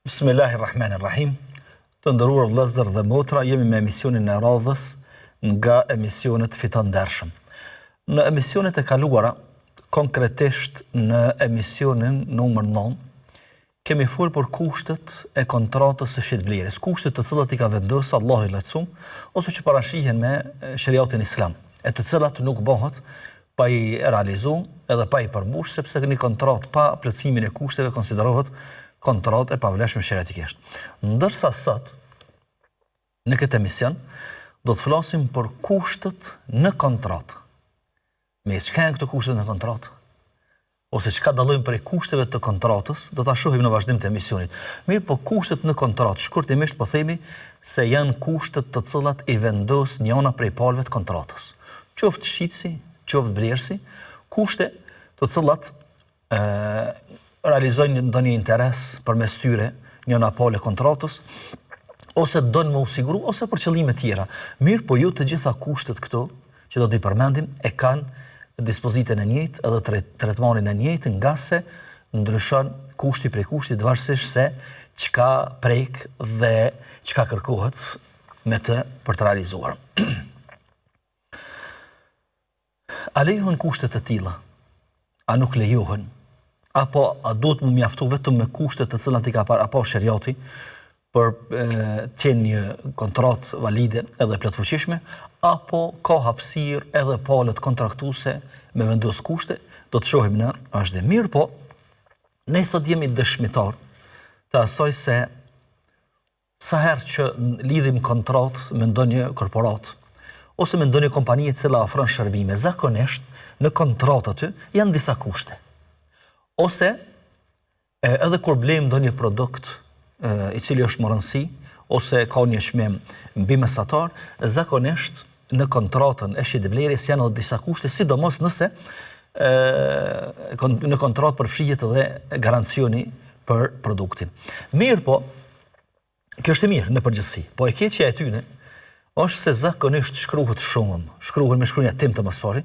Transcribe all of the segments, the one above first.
Bismillahirrahmanirrahim. Të nderuar vëllezër dhe motra, jemi me emisionin e radhës nga emisionet Fito Ndershëm. Në emisionet e kaluara, konkretisht në emisionin numër 9, kemi folë për kushtet e kontratës së shitblerjes, kushtet të cilat i ka vendosur Allahu i Lartësuar ose që parashihen me sheriatin islam, e të cilat nuk bëhet pa i realizu edhe pa i përmbush, sepse një kontratë pa plotësimin e kushteve konsiderohet kontratë e pavlefshme sheriatikisht. Ndërsa sot, në këtë emision, do të flasim për kushtet në kontratë. Mirë, çka janë këto kushtet në kontratë? Ose çka dallojnë prej kushteve të kontratës, do ta shohim në vazhdim të emisionit. Mirëpo kushtet në kontratë, shkurtimisht po themi se janë kushtet të cilat i vendos njëna prej palëve të kontratës. Qoftë shitësi, qoftë blerësi, kushte të cilat ë realizojnë ndonjë interes përmes tyre njëna palë e kontratës ose don me u siguru ose për qëllime tjera. Mirëpo jo të gjitha kushtet këto që do t'i përmendim e kanë dispozitën e njëjtë edhe tretmanin e njëjtë ngase ndryshon kushti prej kushtit varësisht se çka prek dhe çka kërkohet me të për të realizuar. A lejohen kushte të tilla? A nuk lejohen? Apo a duhet m'u mjaftu vetëm me kushte të cilat i ka parapa sheriati për të qenë një kontratë valide edhe plotfuqishme, apo ka hapësirë edhe palët kontraktuese me vendos kushte, do të shohim në vazhdim. Mirëpo, ne sot jemi dëshmitar të asaj se Sa herë që lidhim kontratë me ndonjë korporatë ose me ndonjë kompani e cila ofron shërbime, zakonisht në kontratë aty janë disa kushte. Ose e, edhe kur blejmë ndonjë produkt e, i cili është me rëndësi ose ka një çmim mbi mesatar, zakonisht në kontratën e shitblerjes janë edhe disa kushte, sidomos nëse e, në kontratë përfshihet edhe garancioni për produktin. Mirëpo, kjo është e mirë në përgjithësi, po e keqja e tyne është se zakonisht shkruhet shumë, shkruhen me shkronja t'imta më së pari,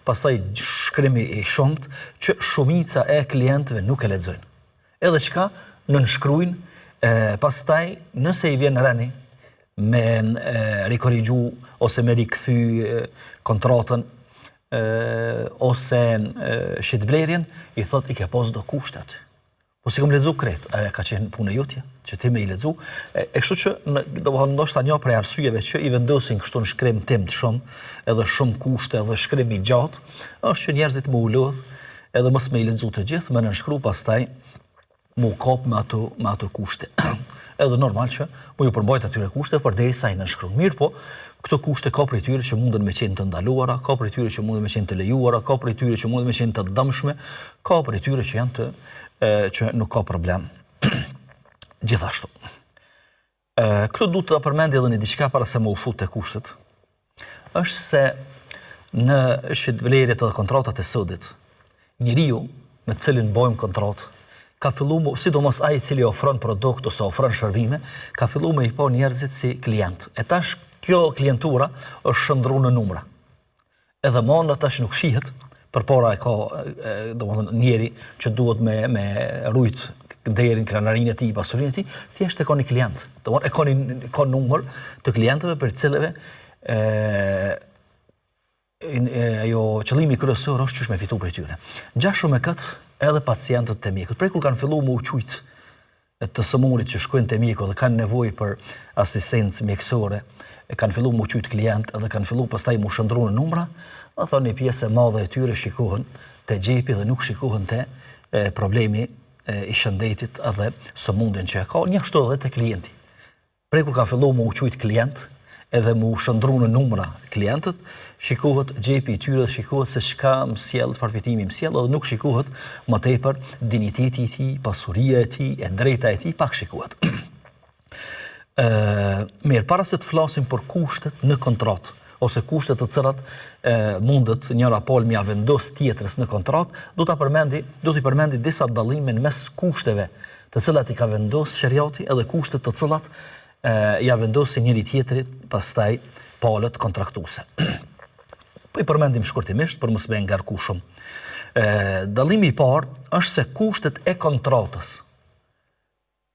pastaj shkrimi i shumtë që shumica e klientëve nuk e lexojnë. Edhe çka nënshkrujnë, e, pastaj nëse i vjen reni me e, rikorrigju ose me rikthy kontratën e, ose shitblerjen, i thot i ke pas do kushte aty. Po s'i kom lexu krejt, ajo ka qenë punë e jotja, që ti me i lexu. E, e kështu që, në, domethënë, ndoshta një prej arsyeve që i vendosin kështu në shkrim t'imtë shumë, edhe shumë kushte edhe shkrim i gjatë, është që njerëzit me u lodh, edhe mos me i lexu të gjithë, me nënshkru pastaj m'u kap me ato, me ato kushte. edhe normal që me ju përmbajt atyre kushte përderisa i nënshkruan. Mirëpo, këto kushte ka prej tyre që munden me qenë të ndaluara, ka prej tyre që munden me qenë të lejuara, ka prej tyre që munden me qenë të dëmshme, ka prej tyre që janë të e, që nuk ka problem. Gjithashtu. E, këtu du të përmendi edhe një diçka para se me u fut te kushtet. Është se në shitblerjet dhe kontratat e sodit, njeriu me të cilin bojmë kontratë, ka fillu mu, sidomos ai i cili ofron produkt ose ofron shërbime, ka fillu me i pa njerëzit si klient. E tash kjo klientura është shndërru në numra. Edhe ma në tash nuk shihet, përpara e ka, domethënë, njeri që duhet me, me rujt nderin, krenarinë e tij, pasurinë e tij, thjesht e ka një klient. Domethënë, e ka një ka numër të klientëve për të cilëve e, e, ajo qëllimi kryesor është qysh me fitu prej tyre. Ngjashëm me këtë, edhe pacientët te mjekët. Prej kur kanë fillu me u qujt të sëmurit që shkojnë te mjeku dhe kanë nevojë për asistencë mjekësore, e kanë fillu m'u qujt klient dhe kanë fillu pastaj m'u shndërru në numra, domethënë një pjesë e madhe e tyre shikohen te xhepi dhe nuk shikohen te e, problemi e, i shëndetit edhe sëmundjen që e ka, njashtu edhe te klienti. Prej kur ka fillu me u qujt klient edhe me u shndërru në numra klientët, shikohet xhepi i tyre dhe shikohet se çka më sjell, çfarë fitimi më sjell edhe nuk shikohet më tepër dinjiteti i tij, pasuria e tij, e drejta e tij, pak shikohet. Ë, mirë, para se të flasim për kushtet në kontratë ose kushtet të cilat e, mundet njëra palë me ia vendos tjetrës në kontratë, do ta përmendi, do t'i përmendi disa dallime në mes kushteve të cilat i ka vendos sheriati edhe kushtet të cilat e, ja vendosin njëri tjetrit pastaj palët kontraktuese. Po i përmendim shkurtimisht për mos me ngarku shumë. E, dallimi i parë është se kushtet e kontratës.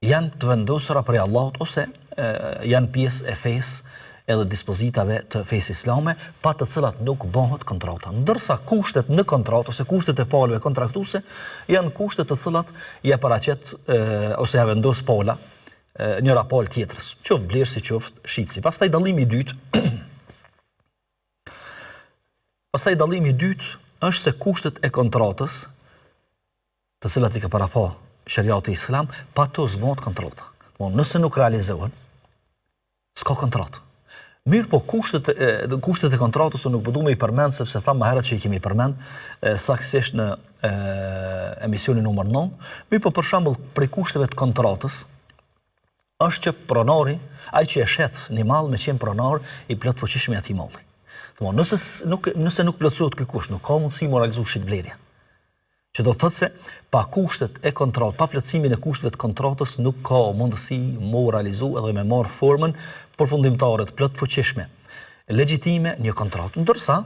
Janë të vendosura prej Allahut ose janë pjesë e fesë edhe dispozitave të fesë islame, pa të cilat nuk bëhet kontrata. Ndërsa kushtet në kontratë ose kushtet e palëve kontraktuese janë kushte të cilat ja paraqet e, ose ja vendos pala njëra palë tjetrës, qoftë blerësi, qoftë shitësi. Pastaj dallimi i dytë Pastaj dallimi i dytë është se kushtet e kontratës të cilat i ka parapa sheriati islam, pa to s'bohet kontrata. Po nëse nuk realizohen, s'ka kontratë. Mirëpo kushtet e, kushtet e kontratës unë nuk po du me i përmend sepse thamë më herët që i kemi përmend e, saktësisht në e, emisionin numër 9. Mirëpo për shembull prej kushteve të kontratës është që pronari, ai që e shet një mall me qenë pronar i plotfuqishëm i atij malli. Domthonë nëse nuk nëse nuk plotësohet ky kusht, nuk ka mundësi m'u realizu shitblerja. Që do të thotë se pa kushtet e kontratës, pa plotësimin e kushteve të kontratës nuk ka mundësi m'u realizu edhe me marrë formën përfundimtare të plotfuqishme, legjitime një kontratë. Ndërsa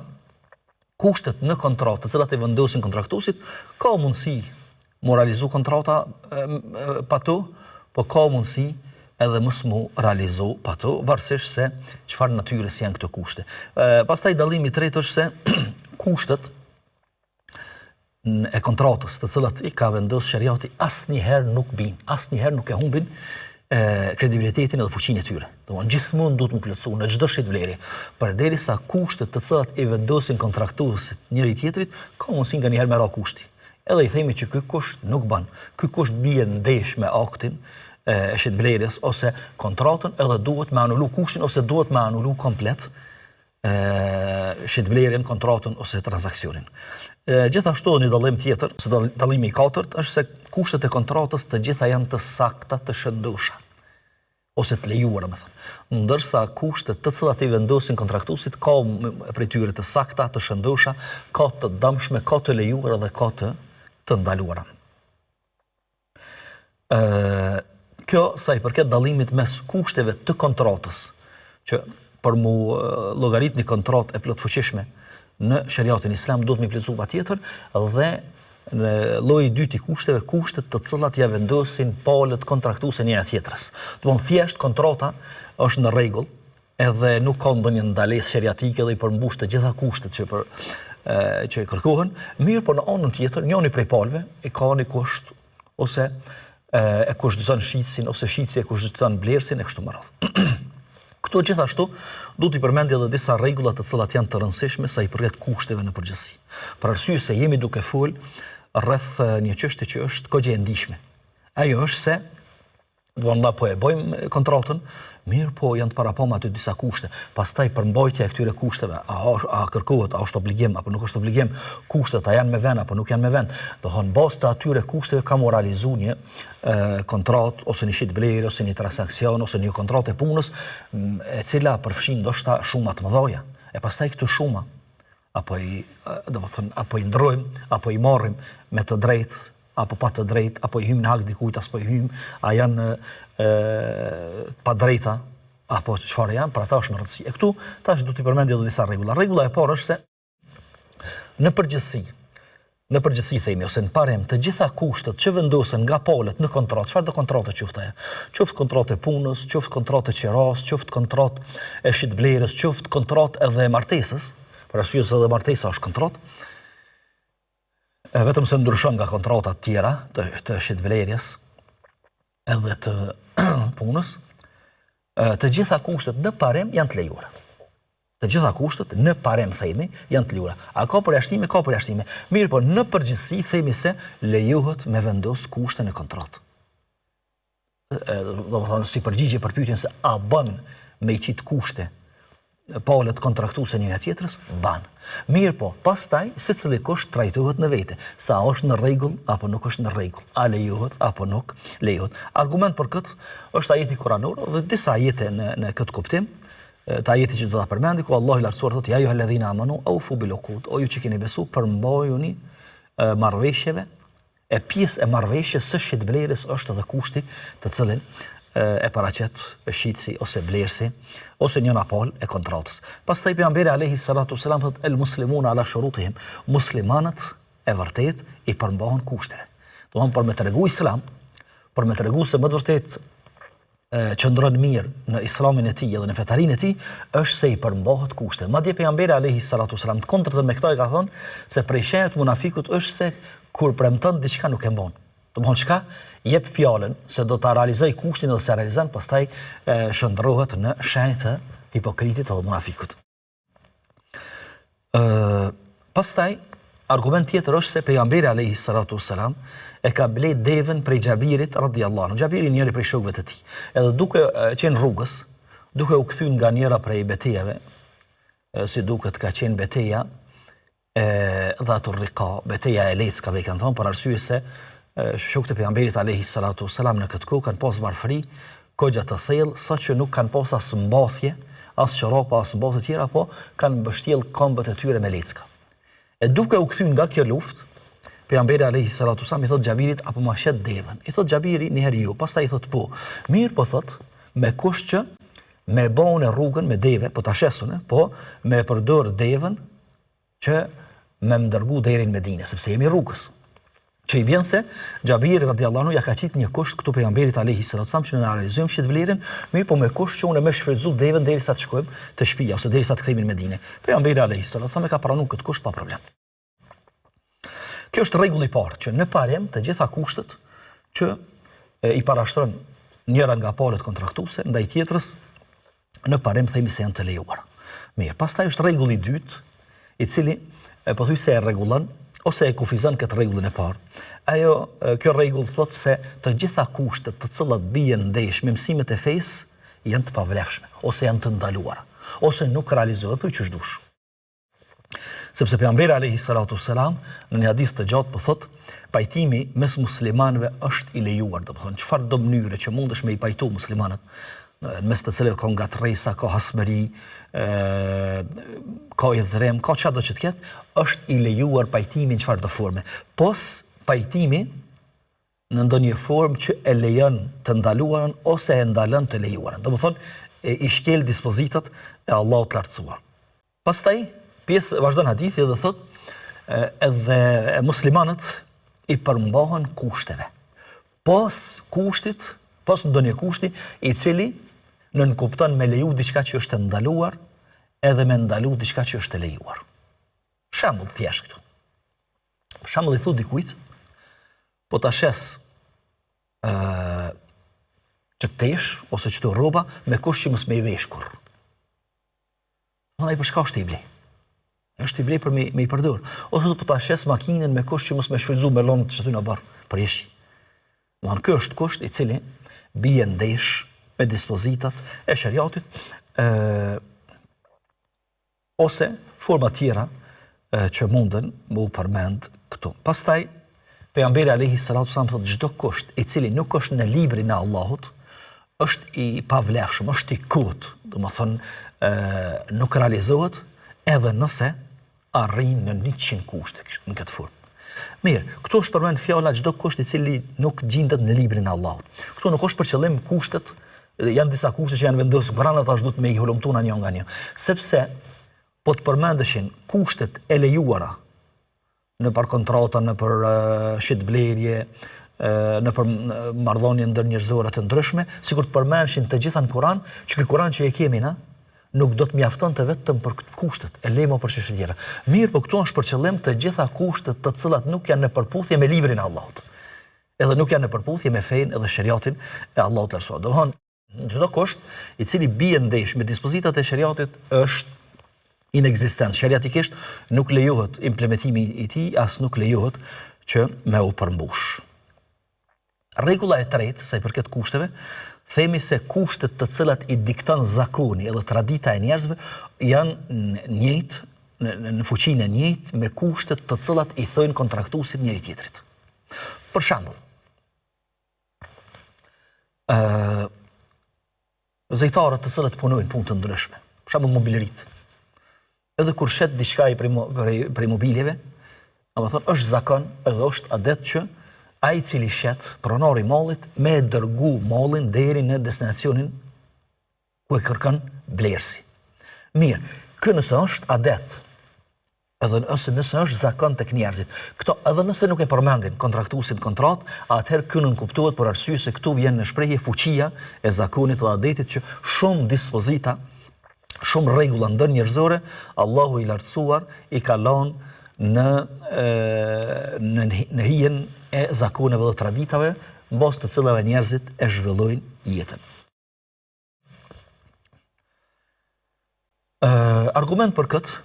kushtet në kontratë, të cilat e vendosin kontraktuesit, ka mundësi m'u realizu kontrata pa to, po ka mundësi edhe mos m'u realizu pa to, varësisht se çfarë natyrës janë këto kushte. Pastaj dallimi i tretë është se kushtet e kontratës, të cilat i ka vendos sheriati, asnjëherë nuk bin, asnjëherë nuk e humbin e, kredibilitetin edhe fuqinë e tyre. Domthonë gjithmonë duhet m'u plotësu në çdo shitblerje. Përderisa kushtet të cilat i vendosin kontraktuesit njëri tjetrit, ka mundësi nganjëherë me ra kushti. Edhe i themi që ky kusht nuk bën. Ky kusht bie ndesh me aktin e shitblerjes ose kontratën, edhe duhet me anulu kushtin ose duhet me anulu komplet shitblerjen, kontratën ose transaksionin. Gjithashtu një dallim tjetër, ose dallimi i katërt, është se kushtet e kontratës të gjitha janë të sakta, të shëndosha ose të lejuara, me thënë. Ndërsa kushtet të cilat i vendosin kontraktuesit ka prej tyre të sakta, të shëndosha, ka të dëmshme, ka të lejuara dhe ka të të ndaluara. Ë kjo sa i përket dallimit mes kushteve të kontratës, që për m'u llogarit një kontratë e plotfuqishme në sheriatin islam duhet me plotësu patjetër dhe në lloji i dytë i kushteve, kushtet të cilat ja vendosin palët kontraktuese njëra tjetrës. Domthon thjesht kontrata është në rregull, edhe nuk ka ndonjë ndalesë sheriatike dhe i përmbush të gjitha kushtet që për që i kërkohen, mirëpo në anën tjetër, njëri prej palëve e ka një kusht ose e kushtëzon shitësin ose shitësi e kushtëzon blerësin e kështu me radhë. Këto gjithashtu du t'i përmendi edhe disa rregulla të cilat janë të rëndësishme sa i përket kushteve në përgjithësi. Për arsye se jemi duke fol rreth një çështje që është goxha e ndjeshme. Ajo është se Domethënë na po e bëjmë kontratën, mirëpo janë të parapame aty disa kushte. Pastaj përmbajtja e këtyre kushteve, a është a kërkohet, a është obligim apo nuk është obligim, kushtet a janë me vend apo nuk janë me vend. Domethënë në bazë të atyre kushteve ka m'u realizu një e, kontratë ose një shitblerje ose një transaksion ose një kontratë e punës e cila përfshin ndoshta shuma të mëdha. E pastaj këto shuma apo i, domethënë, apo i ndrojmë, apo i marrim me të drejtë apo pa të drejtë, apo i hyjmë në hak dikujt, a s'po i hyjmë, a janë të padrejta, apo çfarë janë, për ata është me rëndësi. E këtu, tash du t'i përmendi edhe disa rregulla. Rregulla e parë është se në përgjithësi, në përgjithësi themi, ose në parim, të gjitha kushtet që vendosen nga palët në kontratë, çfarëdo kontrate qoftë ajo, qoftë kontratë e punës, qoftë kontratë e qirasë, qoftë kontratë e shitblerjes, qoftë kontratë edhe e martesës, për arsye se edhe martesa është kontratë, E vetëm se ndryshon nga kontratat tjera të, të shitblerjes edhe të punës, të gjitha kushtet në parim janë të lejuara. Të gjitha kushtet në parim themi janë të lejuara. A ka përjashtime? Ka përjashtime. Mirëpo në përgjithësi themi se lejohet me vendos kushte në kontratë. domethënë si përgjigje për pyetjen se a bën me i qit kushte palët kontraktuese njëra tjetrës, ban. Mirëpo, pastaj, secili kusht trajtohet në vete, se a është në rregull apo nuk është në rregull, a lejohet apo nuk lejohet. Argument për këtë është ajeti kuranor dhe disa ajete në, në këtë kuptim, të ajetit që do ta përmendi, ku Allahu i lartësuar thotë, ja ejjuhelledhine amenu, eufu bil ukud, o ju që keni besu, përmbajuni marrëveshjeve E pjesë e marrëveshjes së shitblerjes është edhe kushti të cilin e paraqet shitësi ose blerësi ose njëra palë e kontratës. Pastaj pejgamberi alayhi salatu selam thotë el muslimuna ala shurutihim, muslimanët e vërtetë i përmbahen kushteve. Domthon për me tregu islam, Për me tregu se me të vërtetë qëndron mirë në islamin e tij edhe në fetarinë e tij, është se i përmbahet kushteve. Madje pejgamberi alayhi salatu selam të kundërtën me këto e ka thënë se prej shenjave të munafikut është se kur premton diçka nuk e mban. Domthon çka jep fjalën se do ta realizoj kushtin dhe s'e realizon, pastaj shndërrohet në shenjë të hipokritit edhe munafikut. Ë pastaj argument tjetër është se pejgamberi alayhi salatu wasalam e ka ble deven prej Xhabirit radhiyallahu anhu. Xhabiri njëri prej shokëve të tij. Edhe duke qenë rrugës, duke u kthy nga njëra prej betejave, si duket ka qenë beteja e Dhatu Rika, beteja e leckave i kanë thonë, për arsye se shokët e pejgamberit alayhi salatu wasalam në këtë kohë kanë pas varfëri goxha të thellë, saqë nuk kanë pas as mbathje, as çorapa, as mbathje tjera, po kanë mbështjell këmbët e tyre me lecka. E duke u kthy nga kjo luftë, pejgamberi alayhi salatu wasalam i thot Xhabirit a po ma shet devën. I thot Xhabiri një herë jo, pastaj i thot po. Mirë po thot, me kusht që me ba unë rrugën me deve, po ta shes unë, po me përdor devën që me më dërgu deri në Medinë, sepse jemi rrugës. Që i bjen se Xhabiri radiallahu anhu ja ka qitë një kusht këtu pejgamberit alayhi salatu sallam që ne realizojmë shitblerjen, mirë po me kusht që unë me shfrytzu devën derisa të shkojmë te shtëpia ose derisa të kthehemi në Medinë. Pejgamberi alayhi salatu sallam e ka pranuar këtë kusht pa problem. Kjo është rregulli i parë që në parim të gjitha kushtet që i parashtron njëra nga palët kontraktuese ndaj tjetrës në parim themi se janë të lejuara. Mirë, pastaj është rregulli i dytë, i cili e pothuajse e rregullon ose e kufizon këtë rregullin e parë. Ajo kjo rregull thotë se të gjitha kushtet të cilat bien ndesh me mësimet e fesë janë të pavlefshme ose janë të ndaluara ose nuk realizohen thuj qysh dush. Sepse pejgamberi alayhi salatu selam në një hadith të gjatë po thotë pajtimi mes muslimanëve është i lejuar, domethënë çfarëdo mënyre që mundesh me i pajtu muslimanët, në mes të cilëve ka ngatërresa, ka hasmëri, ë ka idhrim, ka çfarëdo që të ketë, është i lejuar pajtimi në çfarëdo forme. Pos pajtimi në ndonjë formë që e lejon të ndaluarën ose e ndalon të lejuarën. Domethënë, e i shkel dispozitat e Allahut të Lartësuar. Pastaj, pjesë vazhdon hadithi dhe thotë, edhe muslimanët i përmbahen kushteve. Pos kushtit, pos ndonjë kushti i cili nënkupton me leju diçka që është e ndaluar, edhe me ndalu diçka që është e lejuar. Shembull thjesht këtu. Për shembull i thu dikujt, po ta shes ë qët teshë ose qëto rroba me kusht që mos me i vesh kurrë. Ai për çka është tu i ble? Është tu i ble për me, me i përdor. Ose po ta shes makinën me kusht që mos me shfrytzu me lon qaty në oborr për jeshi. Domethënë ky është kusht i cili bie ndesh me dispozitat e sheriatit, ë ose forma tjera që munden me u përmend këtu. Pastaj, pejgamberi alayhi salatu sallam thotë çdo kusht i cili nuk është në librin e Allahut, është i pavlefshëm, është i kotë, domethënë nuk realizohet edhe nëse arrin në 100 kushte në këtë formë. Mirë, këtu është përmend fjala çdo kusht i cili nuk gjindet në librin e Allahut. Këtu nuk është për qëllim kushtet Janë disa kushte që janë vendosur në Kur'an, tash duhet me i hulumtu na një nga një. Sepse po të përmendeshin kushtet e lejuara nëpër kontrata, nëpër shitblerje, nëpër marrëdhënie ndërnjerëzore të ndryshme, sikur të përmendshin të gjitha në Kur'an, që ky Kur'an që e kemi na, nuk do të mjaftonte vetëm për kushtet, e le më për çështje tjera. Mirë, po këtu është për qëllim të gjitha kushtet të cilat nuk janë në përputhje me librin e Allahut. edhe nuk janë në përputhje me fenë edhe sheriatin e Allahut të Lartësuar. Domthon, çdo kusht i cili bie ndesh me dispozitat e sheriatit është inekzistent. Sheriatikisht nuk lejohet implementimi i tij, as nuk lejohet që me u përmbush. Rregulla e tretë, sa i përket kushteve, themi se kushtet të cilat i dikton zakoni edhe tradita e njerëzve janë njëjtë në, në fuqinë e njëjtë me kushtet të cilat i thojnë kontraktuesit njëri tjetrit. Për shembull, ë zejtarët të cilët punojnë punë të ndryshme, për shembull mobileritë. Edhe kur shet diçka i prej prej, prej mobiljeve, domethënë është zakon edhe është adet që ai i cili shet pronari i mallit me e dërgu mallin deri në destinacionin ku e kërkon blerësi. Mirë, ky nëse është adet. Edhe nëse nëse është zakon tek njerëzit. Këto edhe nëse nuk e përmendin kontraktuesit në kontratë, atëherë ky nënkuptohet për arsye se këtu vjen në shprehje fuqia e zakonit dhe adetit që shumë dispozita, shumë rregulla ndërnjerëzore, Allahu i lartësuar i ka lënë në në në hijen e zakoneve dhe traditave, në bazë të cilave njerëzit e zhvillojnë jetën. Ë argument për këtë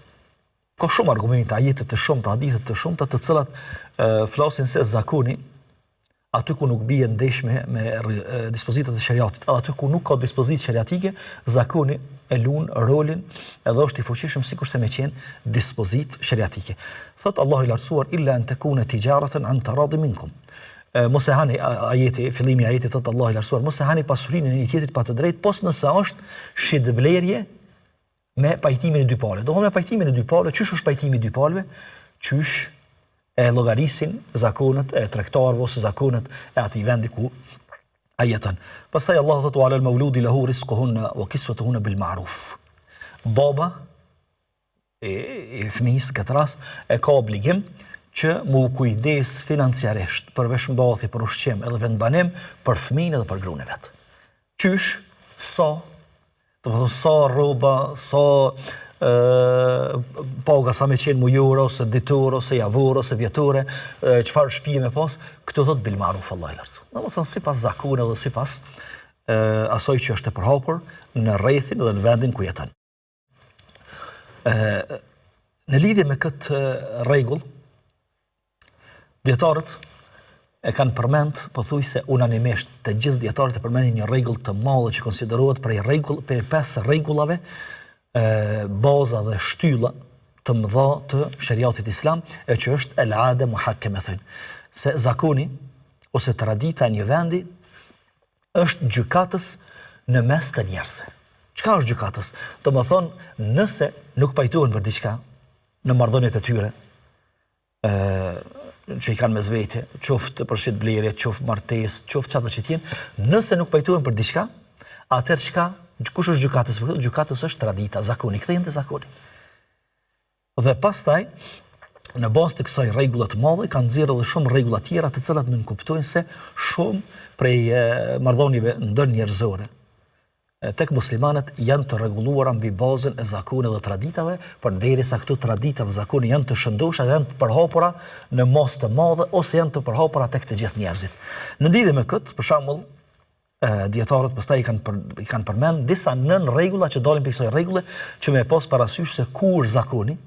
ka shumë argumente, ajete të shumta, hadithe të shumta të cilat e, flasin se zakoni aty ku nuk bie ndesh me me dispozitat e sheriatit, edhe aty ku nuk ka dispozitë sheriatike, zakoni e lun rolin edhe është i fuqishëm sikurse me qenë dispozitë sheriatike. Thot Allahu i lartësuar illa an takuna tijaratan an taradin minkum. Mos e hani ajeti, fillimi i ajetit thotë Allahu i lartësuar, mos e hani pasurinë e njëri-tjetrit pa të drejtë, pos nëse është shitblerje me pajtimin e dy palëve. Domthonë me pajtimin e dy palëve, qysh është pajtimi i dy palëve? Qysh e llogarisin zakonet e tregtarëve ose zakonet e atij vendi ku ai jeton. Pastaj Allahu thotë alel mauludi lahu rizquhunna wa kiswatuhunna bil ma'ruf. Baba i, i fëmijës në këtë rast e ka obligim që mu kujdes financiarisht për veshmbathje, për ushqim edhe vendbanim për fëmijën edhe për gruan e vet. Qysh, sa, domethënë sa rroba, sa ë paga sa me qenë mujore ose ditore ose javore ose vjetore, çfarë shtëpie me pas, këtu thot bil maruf Allahu i lartësuar. Domethënë sipas zakoneve dhe sipas ë asaj që është e përhapur në rrethin dhe në vendin ku jeton. Ë në lidhje me këtë rregull, dijetarët e kanë përmend pothuajse unanimisht të gjithë dijetarët e përmendin një rregull të madh që konsiderohet prej rregull prej pesë rregullave ë baza dhe shtylla të mëdha të sheriatit islam e që është el ade muhakkeme thonë se zakoni ose tradita e një vendi është gjykatës në mes të njerëzve. Çka është gjykatës? Domethënë, nëse nuk pajtohen për diçka në marrëdhëniet e tyre, ë që i kanë mes vete, qoftë për shitblerje, qoftë martesë, qoftë çfarëdo që të jenë, nëse nuk pajtohen për diçka, atëherë çka, kush është gjykatës për këtë? Gjykatës është tradita, zakoni, kthehen te zakoni. Dhe pastaj, në bazë të kësaj rregulle të madhe, kanë nxjerrë edhe shumë rregulla tjera të cilat nënkuptojnë se shumë prej marrëdhënieve ndërnjerëzore tek muslimanët janë të rregulluara mbi bazën e zakoneve dhe traditave, përderisa këto tradita dhe zakone janë të shëndosha dhe janë të përhapura në masë të madhe ose janë të përhapura tek të gjithë njerëzit. Në lidhje me këtë, për shembull, dijetarët pastaj i kanë për, i kanë përmend disa nënrregulla që dalin prej kësaj rregulle që me pas parasysh se kur zakoni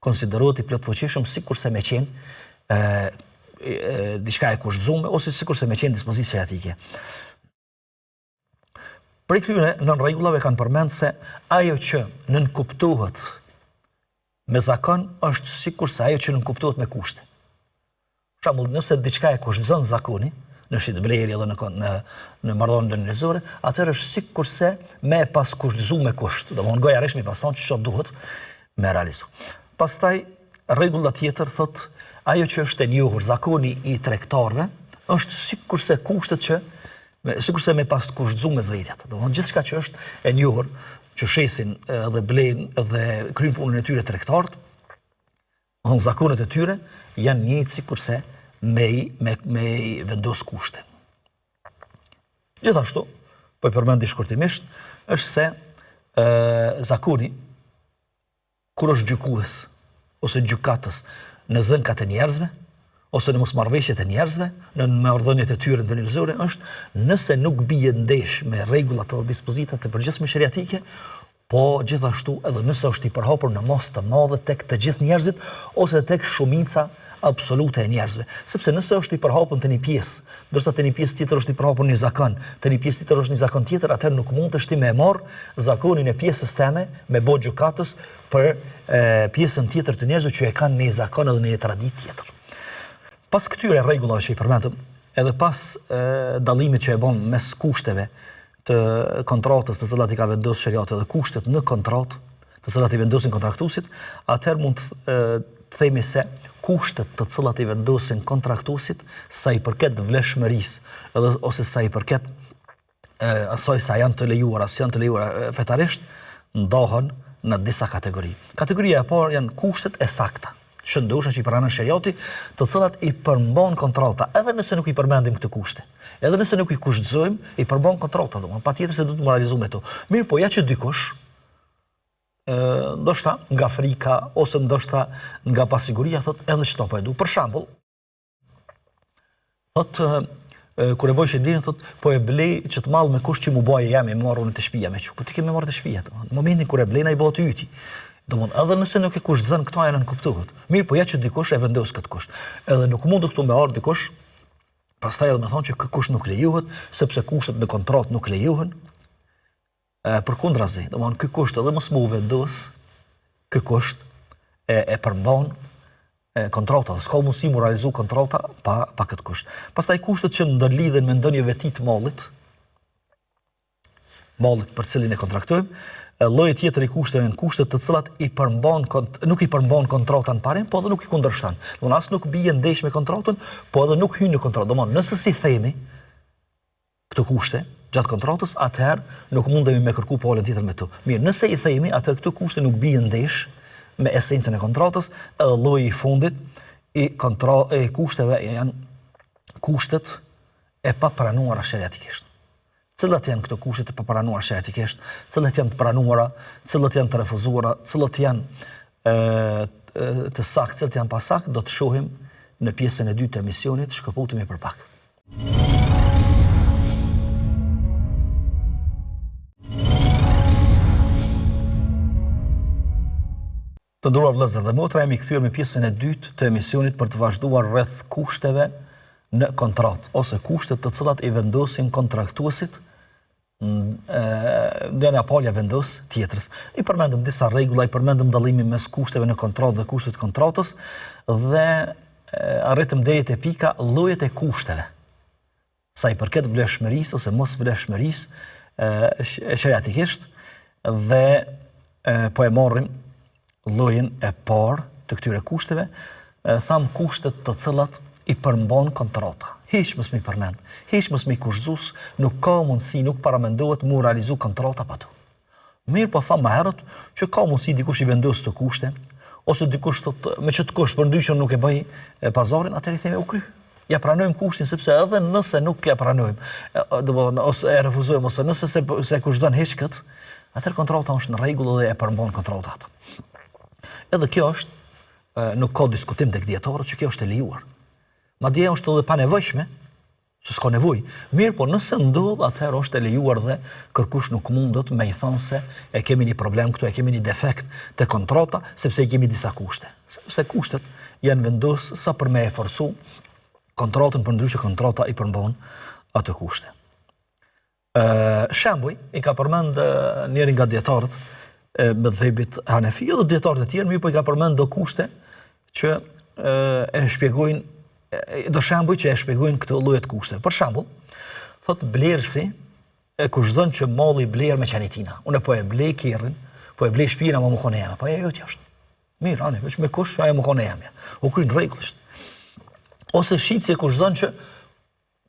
konsiderohet i plotfuqishëm sikurse me qenë ë diçka e kushtëzume ose sikurse me qenë dispozitë sheriatike. Prej këtyre nënrregullave kanë përmend se ajo që nënkuptohet me zakon është sikurse ajo që nënkuptohet me kushte. Për shembull, nëse diçka e kushtëzon zakoni në shitblerje dhe në në në marrëdhënie ndërnjerëzore, atëherë është sikurse me e pas kushtëzu me kusht. Domthonë gojarisht me pas thonë që duhet me realizu. Pastaj rregulla tjetër thot ajo që është e njohur zakoni i tregtarëve është sikurse kushtet që me, sikurse me pas kushtëzu mes vetit. Domthonë gjithçka që është e njohur që shesin dhe blejnë dhe kryjnë punën e tyre tregtarët, Domethënë zakonet e tyre janë njëjtë sikurse me i me me i vendos kushte. Gjithashtu, po i përmendi shkurtimisht, është se ë zakoni kur është gjykues ose gjykatës në zënkat e njerëzve ose në mosmarrëveshjet e njerëzve, në marrëdhëniet e tyre ndërnjerëzore është nëse nuk bie ndesh me rregullat dhe dispozitat e përgjithshme sheriatike, po gjithashtu edhe nëse është i përhapur në masë të madhe tek të gjithë njerëzit ose tek shumica absolute e njerëzve. Sepse nëse është i përhapur te një pjesë, ndërsa te një pjesë tjetër është i përhapur një zakon, te një pjesë tjetër është një zakon tjetër, atëherë nuk mundesh ti me e marr zakonin e pjesës teme me bo gjykatës për e, pjesën tjetër të njerëzve që e kanë një zakon edhe një traditë tjetër. Pas këtyre rregullave që i përmendëm, edhe pas e, dallimit që e bën mes kushteve të kontratës të cilat i ka vendosur sheriati dhe kushtet në kontratë të cilat i vendosin kontraktuesit, atëherë mund të themi se kushtet të cilat i vendosin kontraktuesit sa i përket vlefshmërisë edhe ose sa i përket e, asaj sa janë të lejuara, s'janë të lejuara fetarisht, ndahen në disa kategori. Kategoria e parë janë kushtet e sakta, shëndosha që i pranon sheriati, të cilat i përmban kontrata, edhe nëse nuk i përmendim këto kushte. Edhe nëse nuk i kushtëzojmë, i përmban kontrata, domethënë patjetër se duhet me u realizu me to. Mirëpo ja që dikush ë ndoshta nga frika ose ndoshta nga pasiguria thotë edhe qëto po e du. Për shembull, Thot kur e boj shitblerjen thot po e blej qët mall me kusht që m'u bo e jemja, me marr unë te shtëpia me çu. Po ti ke me marr te shtëpia, domthon. Në momentin kur e blen ai bëhet i yti. Domthon edhe nëse nuk e kushtëzon këto ajo nënkuptohet. Mirëpo ja që dikush e vendos këtë kusht. Edhe nuk mundet këtu me ardh dikush pastaj edhe me thonë që ky kusht nuk lejohet, sepse kushtet në kontratë nuk lejohen. Përkundrazi, domthon ky kusht edhe mos me u vendos, ky kusht e e përmban kontrata, s'ka mundësi mu realizu kontrata pa pa këtë kusht. Pastaj kushtet që ndërlidhen me ndonjë veti të mallit, mallit për cilin e kontraktojmë, lloji tjetër i kushteve janë kushtet të cilat i përmban nuk i përmban kontrata në parim, po edhe nuk i kundërshton. Domthon as nuk bie ndesh me kontratën, po edhe nuk hyn në kontratë. Domthon nëse s'i themi këto kushte gjatë kontratës, atëherë nuk mundemi me kërku palën tjetër me to. Mirë, nëse i themi, atëherë këto kushte nuk bien ndesh me esencën e kontratës, edhe lloji i fundit i kontra e kushteve janë kushtet e papranuara sheriatikisht. Cilat janë këto kushte të papranuara sheriatikisht? Cilat janë të pranuara? Cilat janë të refuzuara? Cilat janë e, të saktë, cilat janë pasaktë, do të shohim në pjesën e dytë të emisionit, shkëputemi për pak. Të nderuar vëllezër dhe motra, jemi kthyer me pjesën e dytë të emisionit për të vazhduar rreth kushteve në kontratë ose kushtet të cilat i vendosin kontraktuesit njëra palë ia vendos tjetrës. I përmendëm disa rregulla, i përmendëm dallimin mes kushteve në kontratë dhe kushteve të kontratës dhe arritëm deri te pika llojet e kushteve. Sa i përket vlefshmërisë ose mosvlefshmërisë sheriatikisht dhe po e marrim llojin e parë të këtyre kushteve, thamë kushtet të cilat i përmban kontrata. Hiç mos me i përmend, hiç mos me i kushtëzu, nuk ka mundësi, nuk paramendohet mu realizu kontrata pa to. Mirëpo thamë më herët që ka mundësi dikush i vendos këto kushte, ose dikush thotë me qët kusht përndryshe nuk e bëj pazarin, atëherë i themi u kry. Ja pranojmë kushtin sepse edhe nëse nuk ja pranojmë, domethënë ose e refuzojmë ose nëse s'e s'e kushtëzon hiç kët, atëherë kontrata është në rregull dhe e përmban kontrata atë. Edhe kjo është nuk ka diskutim tek dijetarët që kjo është e lejuar. Madje është edhe panevojshme, se s'ka nevojë. Mirëpo nëse ndodh, atëherë është e lejuar dhe kërkush nuk mundet me i thonë se e kemi një problem këtu, e kemi një defekt te kontrata, sepse i kemi disa kushte. Sepse kushtet janë vendos sa për me e forcu kontratën, përndryshe kontrata i përmban ato kushte. Ë shembuj i ka përmend njëri nga dijetarët e medhhebit Hanefi dhe dijetarët e tjerë, mirëpo i ka përmend do kushte që e shpjegojnë do shembuj që e shpjegojnë këto lloje të kushteve. Për shembull, thot blerësi e kushtëzon që malli i blerë me qenë i tina. Unë po e blej kerrin, po e blej shtëpinë, ama me konë e jemja. Po e jotja është. Mirë, ani, veç me kusht që ajo me konë e jemja. U kry në rregull është. Ose shitësi e kushtëzon që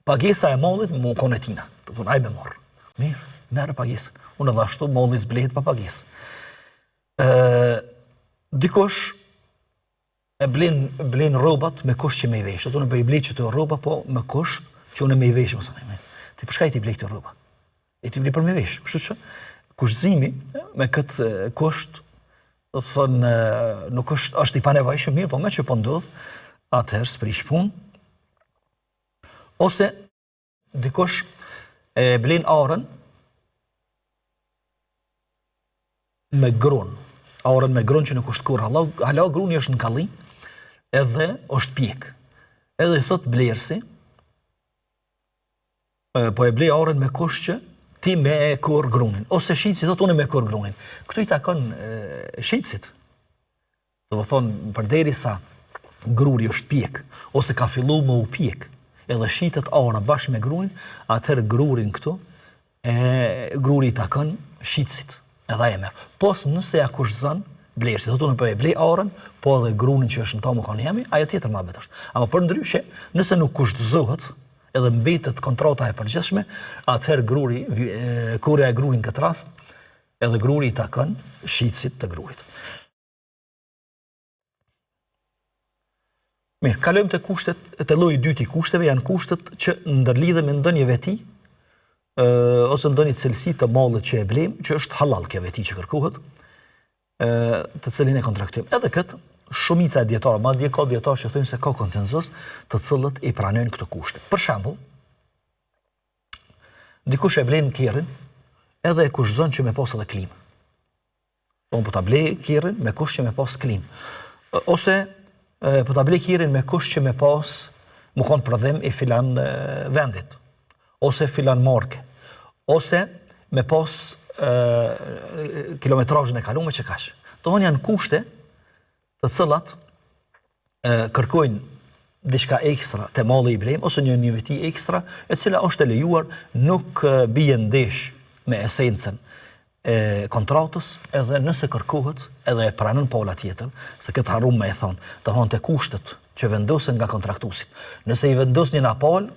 Pagesa e mallit me konë e tina. Do thonë ai me marr. Mirë, merre pagesën. Unë edhe ashtu malli s'blehet pa pagesë. Ë dikush e blen blen rrobat me kusht që me i vesh. Do thonë po i blej qëto rroba po me kusht që unë me i vesh mos më. Ti për çka i ti blej këto rroba? E ti blej për me vesh. Kështu që kushtëzimi me këtë kusht do të thonë nuk është është i panevojshëm mirë, po meqë po ndodh, atëherë s'prish punë. Ose dikush e blen arën me grun. Arën me grun që nuk është korr hala, hala gruni është në kalli, edhe është pjek. Edhe i thot blerësi, po e blej arën me kusht që ti me e korr grunin. Ose shitësi thot unë me korr grunin. Këtu i takon shitësit. Domethënë, përderisa gruri është pjek, ose ka fillu me u pjek, edhe shitet ara bashkë me grurin, atëherë grurin këtu, e gruri i takon shitësit, edhe ai e merr. Pos nëse ja kushtëzon blerësi, thotë unë po e blej arën, po edhe grurin që është në ta me kanë jemi, ajo tjetër muhabet është. Ama përndryshe, nëse nuk kushtëzohet, edhe mbetet kontrata e përgjithshme, atëherë gruri, korrja e grurit në këtë rast, Edhe gruri i takon shitësit të grurit. Mirë, kalojmë te kushtet, te lloji i dytë i kushteve janë kushtet që ndërlidhen me ndonjë veti ë ose ndonjë cilësi të mallit që e blejmë, që është hallall kjo veti që kërkohet, ë të cilin e kontraktojmë. Edhe kët shumica e dijetarëve, madje ka dijetarë që thonë se ka konsensus, të cilët i pranojnë këto kushte. Për shembull, dikush e blen kerrin, edhe e kushtëzon që me pas edhe klimë. Unë po ta blej kerrin me kusht që me pas klimë. Ose po ta blej kerrin me kusht që me pas me konë prodhim i filan vendit. Ose filan marke. Ose me pas kilometrazhin e kalume që kaq. Domethonë janë kushte të cilat kërkojnë diçka ekstra te malli i blem ose një një veti ekstra, e cila është e lejuar, nuk bie ndesh me esencën e kontratës, edhe nëse kërkohet, edhe e pranon pala tjetër, se këtë harrum me e thonë, domethonë te kushtet që vendosen nga kontraktuesit. Nëse i vendos njëna palë,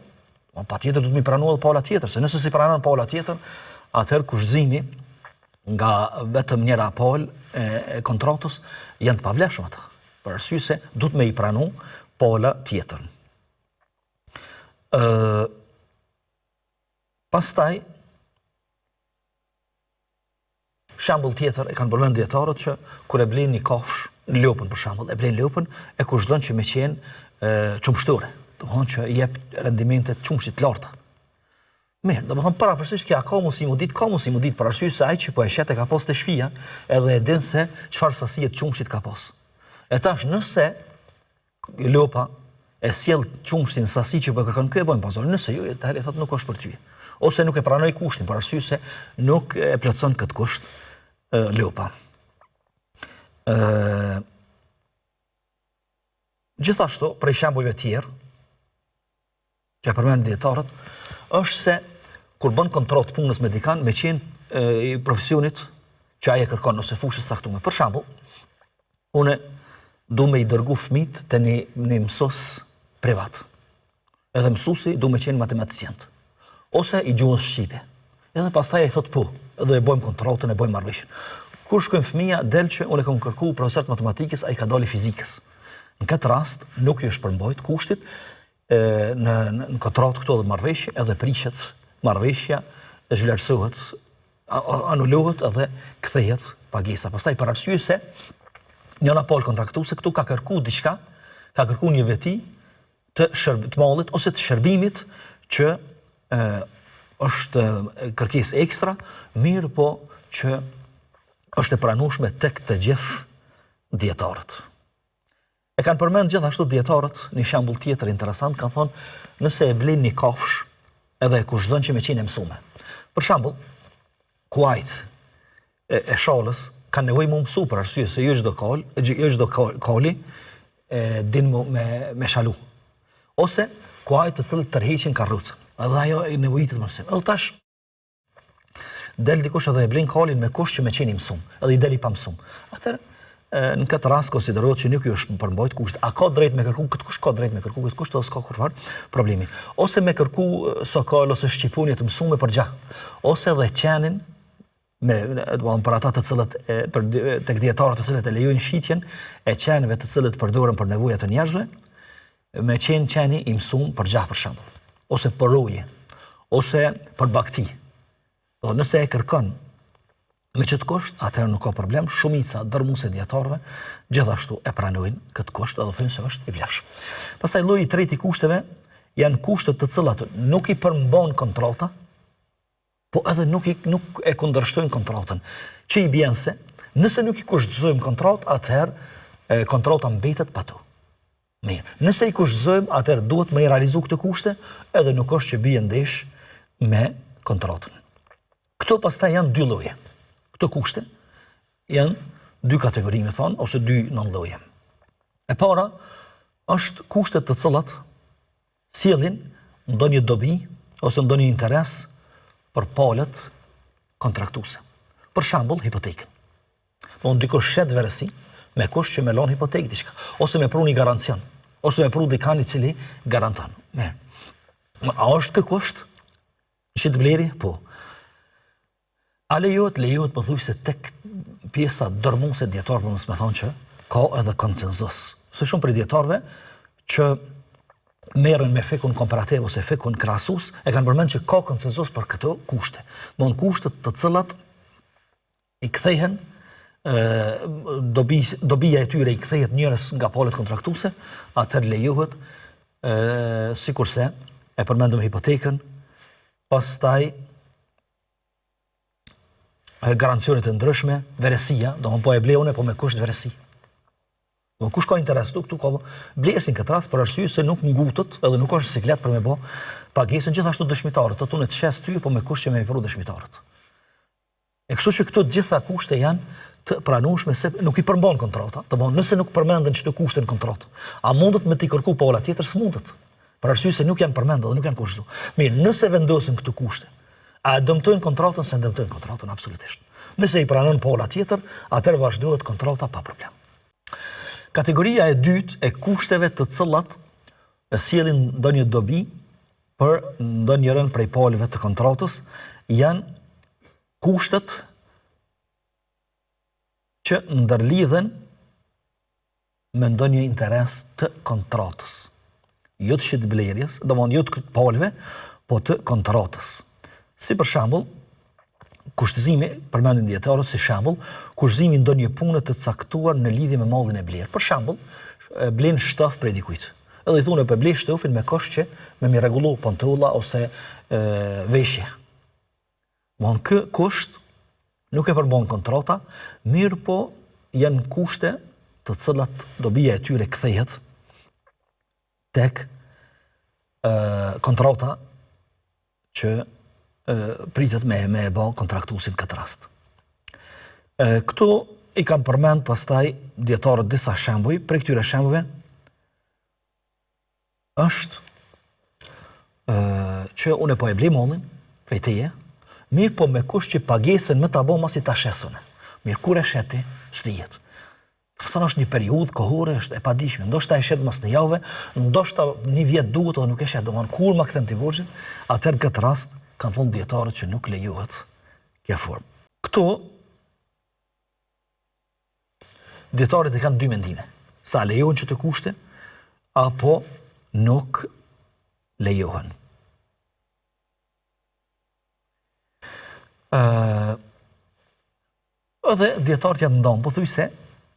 po patjetër duhet me i pranu edhe pala tjetër, se nëse s'i pranon pala tjetër, atëherë kushtëzimi nga vetëm njëra palë e, e kontratës janë të pavlefshëm ata. Për arsye se duhet me i pranu pala tjetër. Ë pastaj shembull tjetër e kanë përmend dijetarët që kur e blen një kafshë, lopën për shembull, e blen lopën e kushtëzon që me qenë qumështore, domethonë që jep rendimente të qumështit të larta. Mirë, domethonë parafërsisht kjo a ka mundësi mu ditë, ka mundësi mu ditë për arsye se ai që po e shet e ka pas te shpia, edhe e din se çfarë sasie të qumështit ka pas. E tash nëse lopa e sjell qumështin sasi që po e kërkon ky e bojmë pazar, nëse jo, atëherë i thotë nuk është për ty. Ose nuk e pranoj kushtin për arsye se nuk e plotëson këtë kusht lopa. Ë Gjithashtu, prej shembujve tjerë, që e përmendin dijetarët, është se kur bën kontratë punës me dikan, me qenë i profesionit që ai e kërkon ose fushës caktume. Për shembull, unë du me i dërgu fëmijët te një, një mësus privat. Edhe mësusi du me qenë matematicien. Ose i gjuhës shqipe. Edhe pastaj ai thot po, edhe e bojmë kontratën, e bojmë marrëveshjen. Kur shkojmë fëmija, del që unë e kam kërku profesor të matematikës, ai ka dalë i fizikës. Në këtë rast nuk i është përmbajt kushtit, e, në në, në kontratë këto dhe marrëveshje, edhe prishet marrëveshja, zhvlerësohet, anulohet edhe kthehet pagesa. Pastaj për arsye se njëra palë kontraktuese këtu ka kërku diçka, ka kërku një veti të shërb, të mallit ose të shërbimit që e, është kërkesë ekstra, mirëpo që është e pranueshme tek të gjithë dijetarët. E kanë përmend gjithashtu dijetarët një shembull tjetër interesant, kanë thonë nëse e blen një kafshë edhe e kushtëzon që me qenë e mësume. Për shembull, kuajt e, e shalës kanë nevojë mu mësu për arsye se jo çdo kal, jo çdo kali e din mu, me me shalu. Ose kuajt të cilët tërheqin karrocën. Edhe ajo i nevojitet mësim. Edhe tash Del dikush edhe e blen kalin me kusht që me qenë i mësum, edhe i del i pamësum. Atëherë në këtë rast konsiderohet që nuk ju është përmbajt kusht. A ka drejt me kërku këtë kusht? Ka drejt me kërku këtë kusht, edhe s'ka kurrfarë problemi. Ose me kërku sokol ose shqiponjë të mësume për gjah. Ose edhe qenin me do për ata të cilët e, për tek dijetarët të cilët e lejojnë shitjen e qenve të cilët përdoren për nevoja të njerëzve, me qenë qeni i mësum për gjah për shembull, ose për roje, ose për bagëti. Do nëse e kërkon me qët kusht, atëherë nuk ka problem, shumica dërmuese e dijetarëve gjithashtu e pranojnë këtë kusht edhe thonë se është i vlefshëm. Pastaj lloji i tretë i kushteve janë kushte të cilat nuk i përmban kontrata, po edhe nuk i nuk e kundërshtojnë kontratën. Që i bjen se, nëse nuk i kushtëzojmë kontratë, atëherë kontrata mbetet pa to. Mirë, nëse i kushtëzojmë, atëherë duhet me i realizu këto kushte, edhe nuk është që bie ndesh me kontratën. Këto pastaj janë dy lloje. Këto kushte janë dy kategori, me thonë, ose dy nënlloje. E para është kushtet të cilat sjellin ndonjë dobi ose ndonjë interes për palët kontraktuese. Për shembull, hipotekën. Po dikush shet veresi me kusht që me lon hipotekë diçka, ose me pru një garancion, ose me pru dikan i cili garanton. Mirë. A është ky kusht? Shitblerje? Po. A lejohet? Lejohet pothuajse tek pjesa dërmuese e dijetarëve, mos me thonë që ka edhe konsensus. Se shumë prej dijetarëve që merren me fikhun komparativ ose fikhun krahasues, e kanë përmend që ka konsensus për këto kushte. Domthon kushtet të cilat i kthehen dobi, dobia e tyre i kthehet njërës nga palët kontraktuese, atëherë lejohet e, sikurse e përmendëm hipotekën, pastaj garancionet e ndryshme, veresia, domthon po e blej unë po me kusht veresi. Do kush ka interes këtu, këtu ka blerësi në këtë rast për arsye se nuk ngutet edhe nuk është siklet për me bë pagesën gjithashtu dëshmitarët, thotë unë të shes ty po me kusht që me i pru dëshmitarët. E kështu që këto të gjitha kushte janë të pranueshme se nuk i përmban kontrata, domthon nëse nuk përmenden këto kushte në kontratë, a mundet me t'i kërku pala tjetër? S'mundet. Për arsye se nuk janë përmendur dhe nuk janë kushtëzu. Mirë, nëse vendosen këto kushte, a e dëmtojnë kontratën, s'e dëmtojnë kontratën absolutisht. Nëse i pranon pala tjetër, atëherë vazhdohet kontrata pa problem. Kategoria e dytë e kushteve të cilat e sjellin ndonjë dobi për ndonjërën prej palëve të kontratës janë kushtet që ndërlidhen me ndonjë interes të kontratës. Jo të shitblerjes, domthonë jo të palëve, po të kontratës. Si për shembull, kushtëzimi, përmendin dijetarët si shembull, kushtëzimi i ndonjë pune të caktuar në lidhje me mallin e blerë. Për shembull, blen shtof prej dikujt. Edhe i thonë po blej shtofin me kusht që me m'i rregullu pantolla ose e, veshje. Domthon ky kusht nuk e përmban kontrata, mirëpo janë kushte të cilat dobia e tyre kthehet tek ë kontrata që e, pritet me me e bë kontraktuesi në këtë rast. E, këtu i kanë përmend pastaj dijetarët disa shembuj, prej këtyre shembujve është ë që unë po e blej mallin prej teje, mirëpo me kusht që pagesën me ta bo masi ta shes unë. Mirë, kur e shet ti, s'dihet. Domethënë është një periudhë kohore, është e padijshme. Ndoshta e shet mas një jave, ndoshta një vjet duhet edhe nuk e shet. Domethënë kur ma kthen ti borxhin, atëherë në këtë rast kanë thonë dijetarët që nuk lejohet kjo formë. Këtu Dijetarët e kanë dy mendime, sa lejohen qëto kushte apo nuk lejohen. Ë edhe dijetarët janë nda, pothuajse,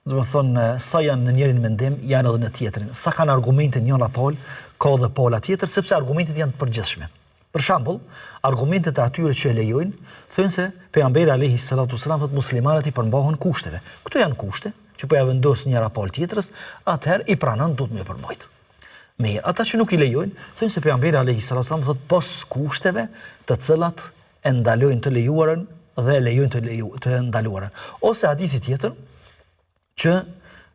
domethënë sa janë në njërin mendim, janë edhe në tjetrin. Sa kanë argumente njëra palë, ka edhe pala tjetër, sepse argumentet janë të përgjithshme. Për shembull, argumentet e atyre që e lejojnë, thonë se pejgamberi alayhi salatu wasalam thotë muslimanët i përmbahen kushteve. Këto janë kushte që po ja vendos njëra palë tjetrës, atëherë i pranon duhet me përmbajt. Mirë, ata që nuk i lejojnë, thonë se pejgamberi alayhi salatu wasalam thotë pos kushteve të cilat e ndalojnë të lejuarën dhe e lejojnë të leju, të ndaluarën. Ose hadithi tjetër që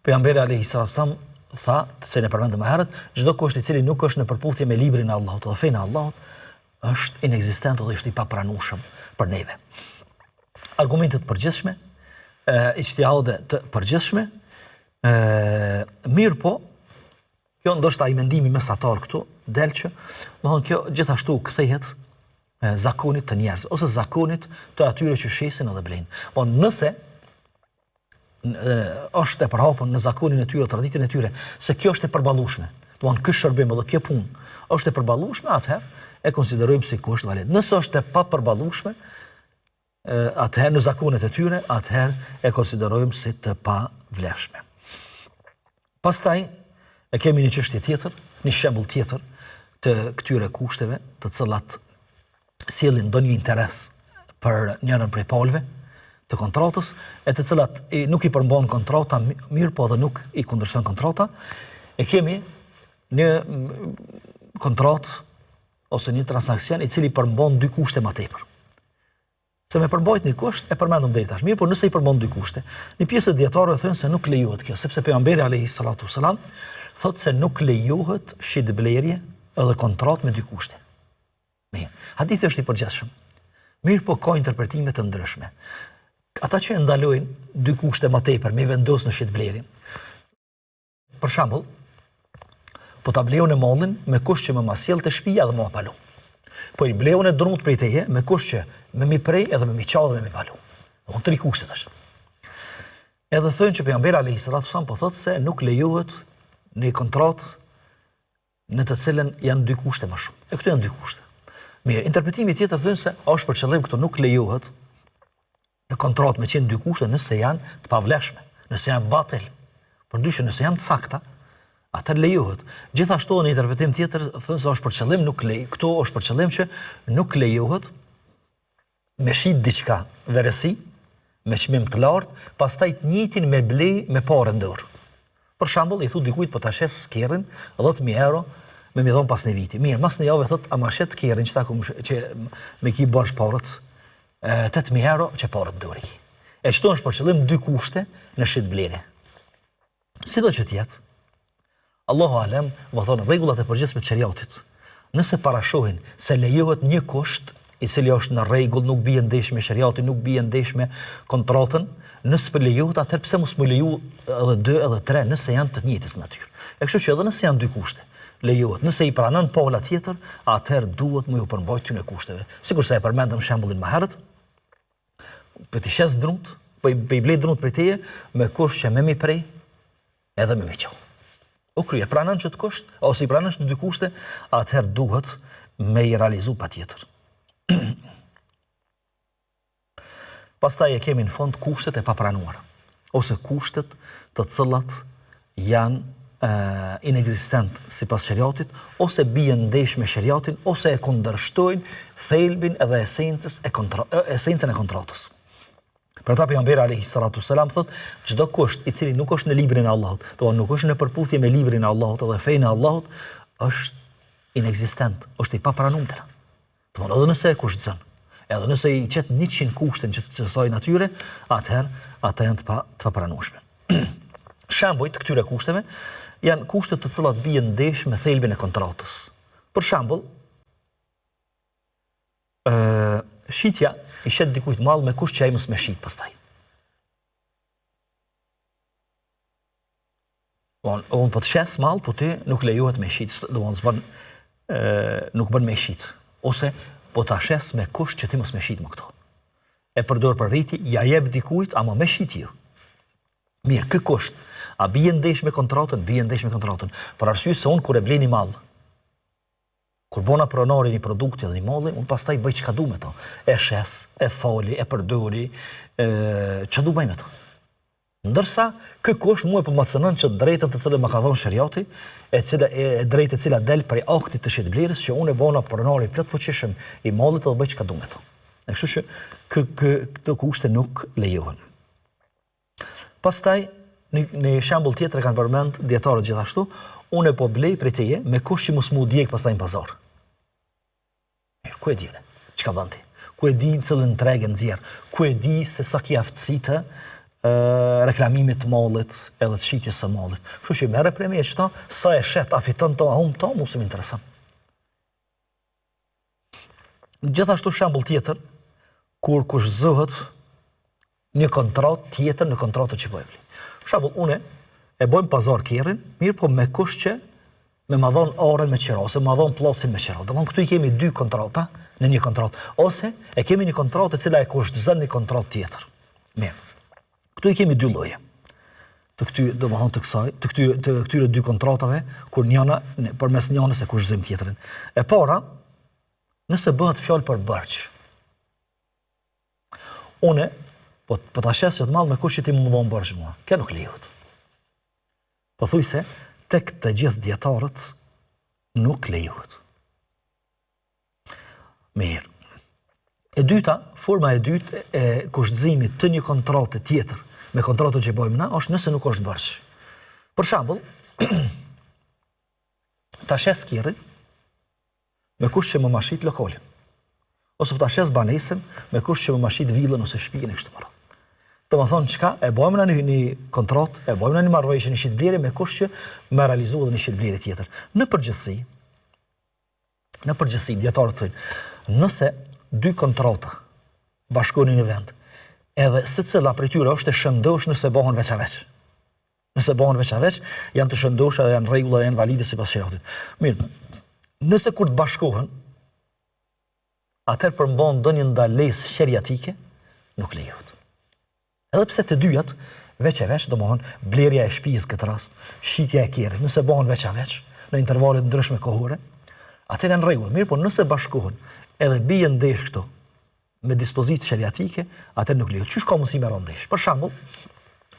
pejgamberi alayhi salatu wasalam tha, të cilin e përmendëm më herët, çdo kusht i cili nuk është në përputhje me librin e Allahut dhe fenë e Allahut është inekzistent dhe është i papranueshëm për neve. Argumente të përgjithshme, e ixhtihade të përgjithshme, ë mirëpo kjo ndoshta ai mendimi mesatar këtu del që, domethënë kjo gjithashtu kthehet zakonit të njerëzve ose zakonit të atyre që shesin edhe blejnë. Po nëse është e përhapur në zakonin e tyre, traditën e tyre, se kjo është e përballueshme. Domthon ky shërbim edhe kjo punë është e përballueshme, atëherë e konsiderojmë si kusht valid. Nëse është e papërballueshme, atëherë në zakonet e tyre, atëherë e konsiderojmë si të pavlefshme. Pastaj e kemi një çështje tjetër, një shembull tjetër të këtyre kushteve, të cilat sjellin ndonjë interes për njërën prej palëve të kontratës, e të cilat i, nuk i përmban kontrata, mirëpo edhe nuk i kundërshton kontrata, e kemi një kontratë ose një transakcion i cili përmban dy kushte më tepër. Se me përmbajt një kusht e përmendëm deri tash. Mirëpo nëse i përmban dy kushte, një pjesë e dijetarëve thonë se nuk lejohet kjo, sepse pejgamberi alayhi salatu selam thotë se nuk lejohet shitblerje edhe kontratë me dy kushte. Mirë, hadithi është i përgjithshëm. Mirëpo ka interpretime të ndryshme. Ata që e ndalojnë dy kushte më tepër me vendos në shitblerje. Për shembull, po ta blej unë mallin me kusht që me ma sjell te shtëpia dhe me ma palu. Po i blej unë drunët prej teje, me kusht që me m'i pre edhe me m'i ça dhe me m'i palu. Domethënë tri kushte tash. Edhe thonë që pejgamberi alayhi salatu sallam po thotë se nuk lejohet një kontratë në të cilën janë dy kushte më shumë. E këtu janë dy kushte. Mirë, interpretimi tjetër thonë se është për qëllim këtu nuk lejohet në kontratë me qenë dy kushte nëse janë të pavlefshme, nëse janë batil. Përndryshe nëse janë të sakta, atëherë lejohet. Gjithashtu në interpretim tjetër thonë se është për qëllim nuk lej, këtu është për qëllim që nuk lejohet me shit diçka veresi me çmim të lartë, pastaj të njëjtin me ble me pare në dorë. Për shembull, i thu dikujt po ta shes kerrin 10000 euro me m'i dhon pas një viti. Mirë, mas një jave thot a ma shet kerrin që ta kum që me ki borxh paret 8000 euro që paret në dorë i ki. E qëtu është për qëllim dy kushte në shitblerje. Sido që të jetë, Allahu alem, domethonë rregullat e përgjithshme të sheriatit, nëse parashohin se lejohet një kusht i cili është në rregull, nuk bie ndesh me sheriatin, nuk bie ndesh me kontratën, nëse po lejohet, atëherë pse mos me leju edhe dy edhe tre nëse janë të njëjtës natyrë. E kështu që edhe nëse janë dy kushte, lejohet. Nëse i pranon pala tjetër, atëherë duhet me ju përmbajt këtyre kushteve. Sikurse e përmendëm shembullin më herët, Po t'i shes drunt, po i, po i blej drunt prej teje, me kusht që me m'i pre, edhe me m'i ça. U krye, pranon qët kusht, ose i pranon që dy kushte, atëherë duhet me i realizu patjetër. Pastaj e kemi në fund kushtet e papranuara, ose kushtet të cilat janë inekzistent sipas sheriatit, ose bien ndesh me sheriatin, ose e kundërshtojnë thelbin edhe esencës e kontra, esencën e kontratës. Për ata pejgamberi alayhi salatu selam thot, çdo kusht i cili nuk është në librin e Allahut, do nuk është në përputhje me librin e Allahut dhe fenë e Allahut, është inekzistent, është i papranuar. Domthonë edhe nëse e kushtëzon, edhe nëse i qet 100 kushte që të kësaj natyre, atëherë ata janë të pa të papranueshme. Shembuj të këtyre kushteve janë kushte të cilat bien ndesh me thelbin e kontratës. Për shembull, ë shitja i shet dikujt mall me kusht që ai mos me shit pastaj. Po, unë po të shes mall, po ti nuk lejohet me shit, do të thonë nuk bën me shit. Ose po ta shes me kusht që ti mos me shit më këto. E përdor për veti, ja jep dikujt, ama me shit jo. Mirë, ky kusht, a bie ndesh me kontratën? Bie ndesh me kontratën. Për arsye se unë kur e blej një mall, kur bona pronar i një produkti dhe një malli, unë pastaj bëj çka du me to. E shes, e fali, e përdori, e çka du bëj me to. Ndërsa, ky kusht mua po ma cënon qët drejtën të cilën ma ka dhënë sheriati, e cila e, e drejtë e cila del prej aktit të shitblerjes që unë bona pronar i plotfuqishëm i mallit dhe bëj çka du me to. E kështu që kë, kë, këto kushte nuk lejohen. Pastaj, në, në shembull tjetër e kanë përmend dijetarët gjithashtu, unë po blej prej teje me kusht që mos m'u djeg pastaj në pazar. Mirë, ku e di unë? Çka bën ti? Ku e di në cilin treg e nxjerr? Ku e di se sa ki aftësi të reklamimit të mallit edhe të shitjes së mallit? Kështu që merre prej meje qëta, sa e shet, a fiton to, a humb to, mu s'më intereson. Gjithashtu shembull tjetër, kur kushtëzohet një kontratë tjetër në kontratën që po e blej. Për shembull, unë e bëjmë pazar kerrin, mirëpo me kusht që me ma dhon arën me qira ose ma dhon pllacin me qira. Domthon këtu i kemi dy kontrata në një kontratë ose e kemi një kontratë e cila e kushtëzon një kontratë tjetër. Mirë. Këtu i kemi dy lloje. Të këty, domthon të kësaj, të këtyre të këtyre dy kontratave kur njëna përmes njënës e kushtëzojmë tjetrën. E para, nëse bëhet fjalë për borxh, Une, po, po ta shes qët mall me kusht që ti me më dhonë borxh mua. Kjo nuk lejohet. Pothuajse, tek të gjithë dijetarët nuk lejohet. Mirë. E dyta, forma e dytë e kushtëzimit të një kontrate tjetër me kontratën që bëjmë na është nëse nuk është borxh. Për shembull, ta shes kerrin, me kusht që me ma shit lokalin. Ose po ta shes banesën me kusht që me ma shit vilën ose shtëpinë e kështu me radhë. Domethënë çka, e bëjmë na një, një kontratë, e bëjmë na një marrëveshje, një shitblerje me kusht që me realizu edhe një shitblerje tjetër. Në përgjithësi, në përgjithësi dijetarët thonë, nëse dy kontrata bashkohen në një vend, edhe secila prej tyre është e shëndoshë nëse bëhen veç a veç. Nëse bëhen veç a veç, janë të shëndosha dhe janë rregulla dhe janë valide sipas sheriatit. Mirë, nëse kur të bashkohen, atëherë përmban ndonjë ndalesë sheriatike, nuk lejohet. Edhe pse të dyjat, veç e veç, domethënë, blerja e shpisë këtë rast, shitja e kerrit, nëse bëhen veç a veç, në intervale të ndryshme kohore, atëherë janë rregull. Mirëpo, nëse bashkohen edhe bien ndesh këto, me dispozitë sheriatike, atëherë nuk lejohet. Qysh ka mundësi me ra ndesh? Për shembull,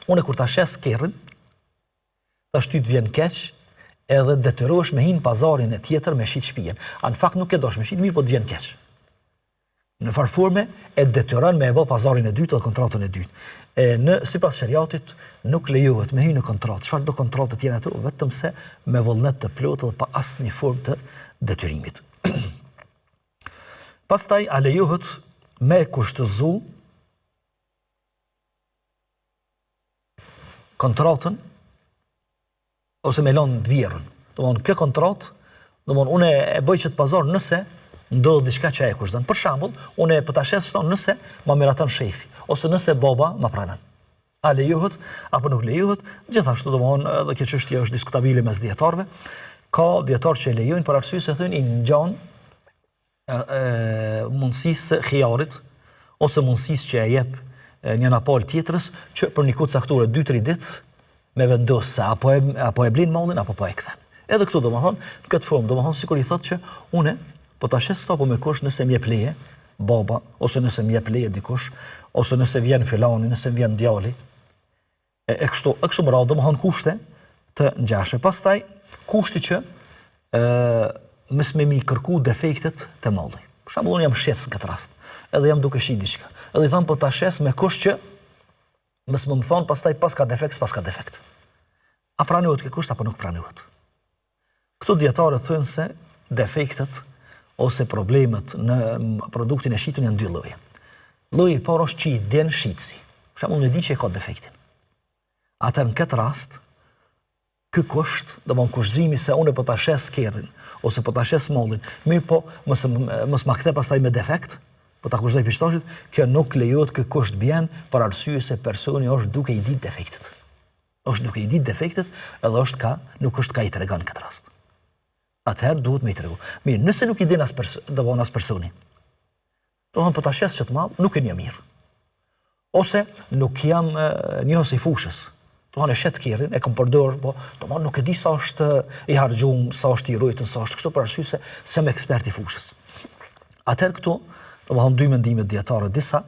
unë kur ta shes kerrin, tash ty të vjen keq, edhe detyrohesh me hi në pazarin e tjetër me shit shtëpinë. A në fakt nuk e dosh me shit, mirëpo të vjen keq. Në farë forme e detyron me e bë pazarin e dytë dhe kontratën e dytë. E në sipas sheriatit nuk lejohet me hy në kontratë, çfarëdo kontratë të jenë ato, vetëm se me vullnet të plotë dhe pa asnjë formë të detyrimit. Pastaj a lejohet me kushtëzu kontratën ose me lënë të vjerrën. Domthon kjo kontratë, domthon unë e bëj qët pazar nëse ndodh diçka që e kushtëzon. Për shembull, unë po ta shes këto nëse ma miraton shefi ose nëse baba ma pranon. A lejohet apo nuk lejohet? Gjithashtu domthon edhe kjo çështje është diskutabile mes dijetarëve. Ka dijetarë që e lejojnë për arsye se thonë i ngjan mundësisë së hijarit ose mundësisë që e jep njëna palë tjetrës që për një kohë të caktuar 2-3 ditë me vendos se apo e apo e blin mallin apo po e kthen. Edhe këtu domethën, në këtë formë domethën sikur i thotë që unë po ta shes këto po me kusht nëse më jep leje baba ose nëse më jep leje dikush ose nëse vjen filani, nëse vjen djali, E, e kështu, e kështu me radhë, domethënë kushte të ngjashme. Pastaj, kushti që ë mos me m'i kërku defektet te malli. Për shembull, unë jam shitës në këtë rast, edhe jam duke shit diçka. Edhe i tham po ta shes me kusht që mos më më thon pastaj paska defekt, s'paska defekt. A pranohet ky kusht apo nuk pranohet? Këtu dijetarët thonë se defektet ose problemet në produktin e shitun janë dy lloje. Lloji i parë është që i din shitësi. Për shembull, unë e di që e ka defektin. Atëherë në këtë rast, ky kusht, domthon kushtëzimi se unë po ta shes kerrin ose po ta shes mallin, mirëpo mos mos ma kthe pastaj me defekt, po ta kushtëzoj prej tashit, kjo nuk lejohet, ky kusht bjen për arsye se personi është duke i ditë defektet. Është duke i ditë defektet edhe është ka, nuk është ka i tregon këtë rast. Atëherë duhet me i tregu. Mirë, nëse nuk i din as pers, domthon as personi. Domthon po ta shes qët mall, nuk e njoh mirë. Ose nuk jam njohës i fushës. Domthon e shet kerrin, e kam përdor, po domthon nuk e di sa është i harxhum, sa është i rujtun, sa është kështu për arsye se s'jam ekspert i fushës. Atëherë këtu, domthon dy mendime dijetarëve, disa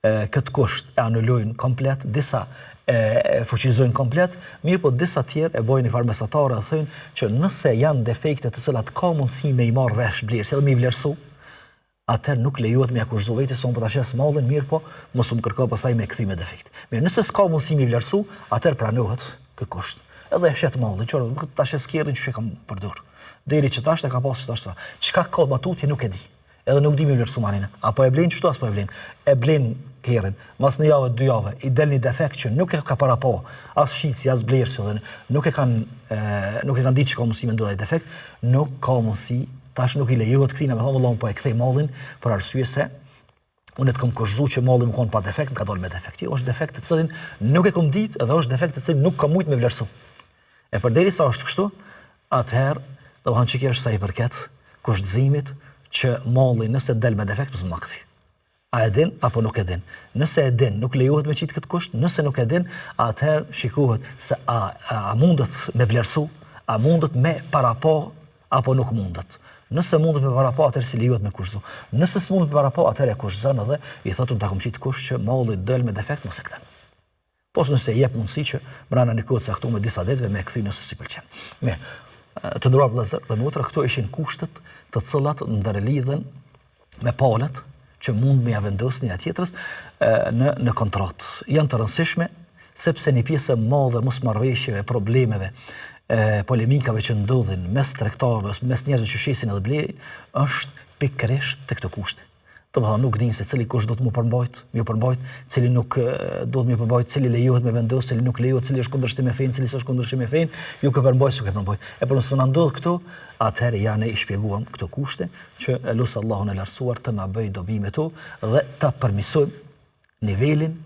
këtë kusht e anulojnë komplet, disa e fuqizojnë komplet, mirëpo disa tjerë e bojnë një farë mesatare dhe thojnë që nëse janë defekte të cilat ka mundësi me i marrë vesh blerësi edhe me i vlerësu, atëherë nuk lejohet me ja kushtëzu vetes se unë po ta shes mallin, mirëpo mos më kërko pastaj me kthy me defekt. Mirë, nëse s'ka mundësi me i vlerësu, atëherë pranohet ky kusht. Edhe e shet mallin, që nuk ta shes kerrin që e kam përdor. Deri që tash e ka pasur tash. Çka ka më tutje nuk e di. Edhe nuk di me vlerësu marina. A po e blen qështu, a s'po e blen. E blen kerrin. Mas një jave, dy jave, i del një defekt që nuk e ka parapa, as shitësi, as blerësi, dhe nuk e kanë nuk e kanë ditë që ka mundësi me ndodh ai defekt, nuk ka mundësi, tash nuk i lejohet këtij me thonë vëlla, po e kthej mallin për arsye se unë të kam kushtëzu që malli me konë pa defekt, më ka dalë me defekt. Jo, është defekt të cilin nuk e kom ditë edhe është defekt të cilin nuk kam mujtë me vlerësu. E përderisa është kështu, atëherë, domethënë që kjo është sa i përket kushtëzimit që malli nëse del me defekt, mos ma kthy. A e din apo nuk e din? Nëse e din, nuk lejohet me qitë këtë kusht, nëse nuk e din, atëherë shikohet se a, a, a mundet me vlerësu, a mundet me parapa apo nuk mundet. Nëse mundet me parapa, atëherë s'i lejohet me kushtëzu. Nëse s'mundet me parapa, atëherë e kushtëzon edhe i thotë unë ta kom qitë kusht që malli del me defekt, mos e kthen. Pos nëse i jep mundësi që mbrana një kohë të caktuar disa ditëve me e kthy nëse s'i pëlqen. Mirë, të nderuar vëllezër dhe motra, këto ishin kushtet të cilat ndërlidhen me palët që mund me ja vendos njëra tjetrës në në kontratë. Janë të rëndësishme sepse një pjesë e madhe e mosmarrëveshjeve, problemeve, e polemikave që ndodhin mes tregtarëve, mes njerëzve që shesin edhe blejnë, është pikërisht te këto kushte. Domethënë nuk dinë se cili kusht do të m'u përmbajt, m'u përmbajt, cili nuk duhet m'u përmbajt, cili lejohet me vendos, cili nuk lejohet, cili është kundërshtim me fenë, cili s'është kundërshtim me fenë, ju ke përmbajt, s'u ke përmbajt. E për mos na ndodh këto, atëherë ja ne i shpjeguam këto kushte që e lus Allahun e lartësuar të na bëjë dobi me to dhe ta përmirësojmë nivelin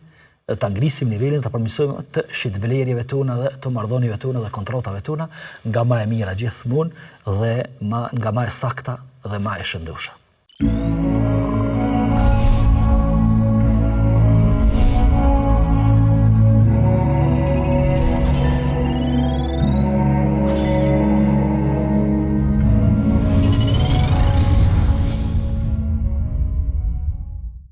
dhe ta ngrisim nivelin, ta përmirësojmë të shitblerjeve tona dhe të marrëdhënieve tona dhe kontratave tona nga ma e mira gjithmonë dhe ma, nga ma e sakta dhe ma e shëndosha.